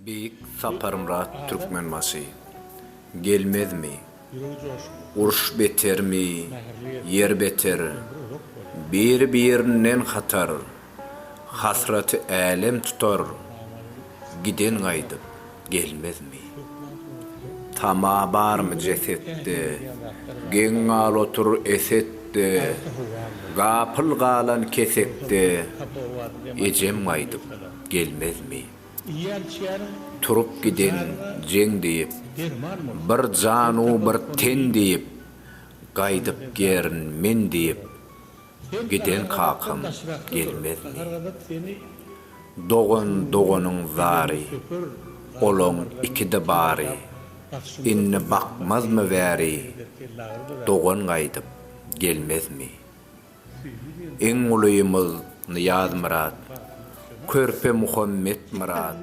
Beýik Saparmyrat Türkmenbaşy gelmezmi? Uruş betermi, ýer beter, Biri-birinden hatar, Hasraty älem tutar, Giden gaýdyp gelmezmi? Tama barmy jesetde, Geň gal otur eset-de, Gapyl galan kesekde, Ejem gaýdyp gelmezmi? Turup giden jeň diýip, Bir jan-u bir ten diýip, Gaýdyp gerin men diýip, Giden kakam gelmezmi? Dogan doganyň zary, Olaň ikide bary, Indi bakmazmy bäri, Dogan gaýdyp gelmezmi? Iň ulymyz Nyýazmyrat, körpe Muhammetmyrat.